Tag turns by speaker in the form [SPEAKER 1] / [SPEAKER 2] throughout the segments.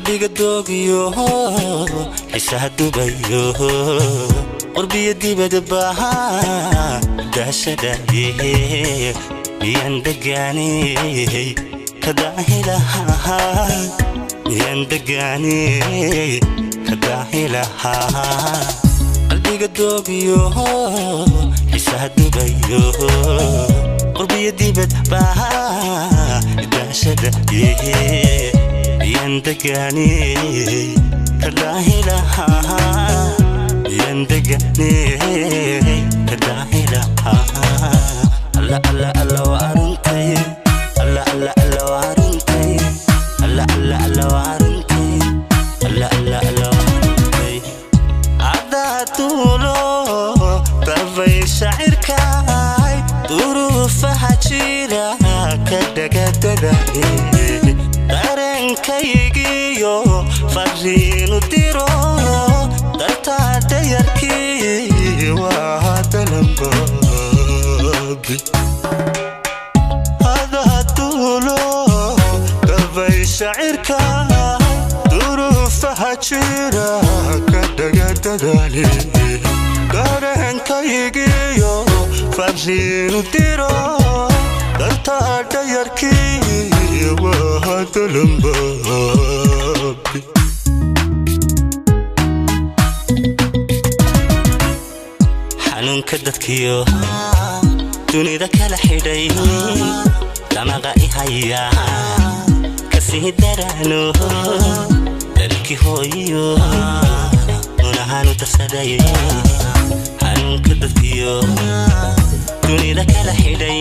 [SPEAKER 1] Qalbiga doogiyo xiisaha dubayo qurbiyo dibadba daashadaye miyaan degaaney kadaahilahaa miyaan degaaney kadaahilahaa qalbiga doogiyo xiisaha dubayo qurbiyo dibadba daashadaye miyaan degaaney kadaahilahaa miyaan degaaney kadaahilahaa alla alla alla waa aruntay alla alla alla waa aruntay alla alla alla waa aruntay alla alla alla waa aruntay adaa tuulo tabay shacirkaay duruufaha jira ka dhagadadaye dareenkaygiyo fariinu diro dartaa dayarkii waa dalanbaabi adaa tuulo tabay shacirkaay duruufaha jira ka dhagadadaye dareenkaygiyo fariinu diro dartaa dayarkii waa dalanbaabi xanuunka dadkiyo dunida kala xidhay damaqa i haya kasii daraano dalkii hooyiyo munahaanu darsaday xanuunka dadkiyo dunida kala xidhay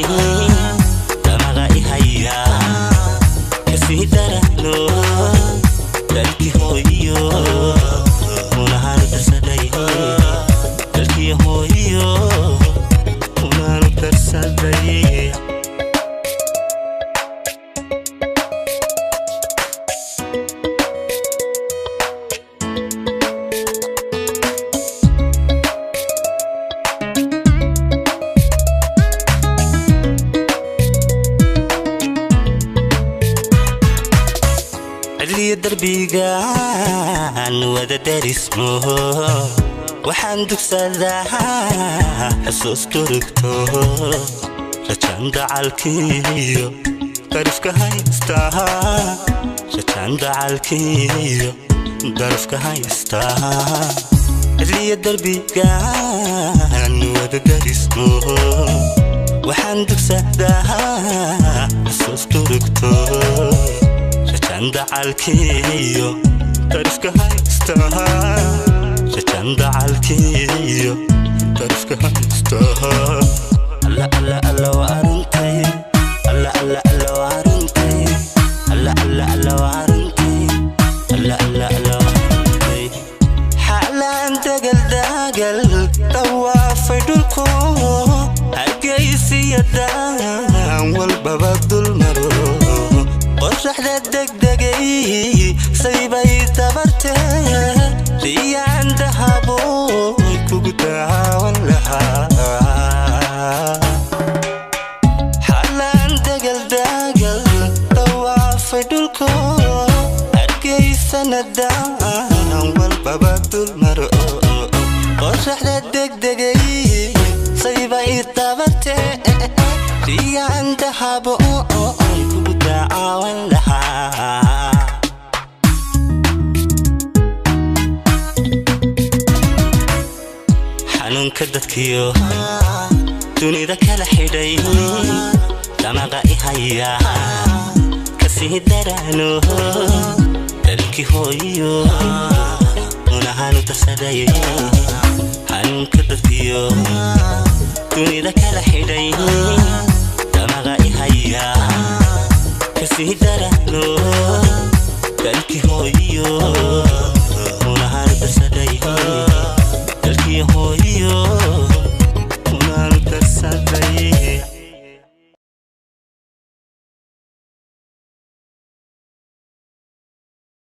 [SPEAKER 1] damaqa i haya kasii daraano dalkii hooyiyo munahaanu darsaday dalkii hooyiyo munahaanu darsaday. Cidliyo darbigaan wada darismo waxaan dugsadaa xusuus durugto rajaan dacalkiyo darafka haystaa rajaan dacalkiyo darafka haystaa cidliyo darbigaan wada darismo waxaan dugsadaa xusuus durugto rajaan dacalkiyo darafka haystaa rajaan dacalkiyo darafka haystaa alla alla alla waa aruntay alla alla alla waa aruntay alla alla alla waa aruntay alla alla alla waa aruntay xaalaan dagal dagal dawaafay dhulko hargeysiya daan walbaba dulmaro qoraxda degdegay saybay tabartee riyaan dahaboy kugu daawan lahaa xalaan dagal dagal dawaafay dhulko hargeysana daan walbaba dulmaro qoraxda degdegay saybay tabartee riyaan dahaboy kugu daawan lahaa. Xanuunka dadkiyo dunida kala xidhay damaqa i haya kasii daraano dalkii hooyiyo munahaanu darsaday xanuunka dadkiyo dunida kala xidhay damaqa i haya kasii daraano dalkii hooyiyo.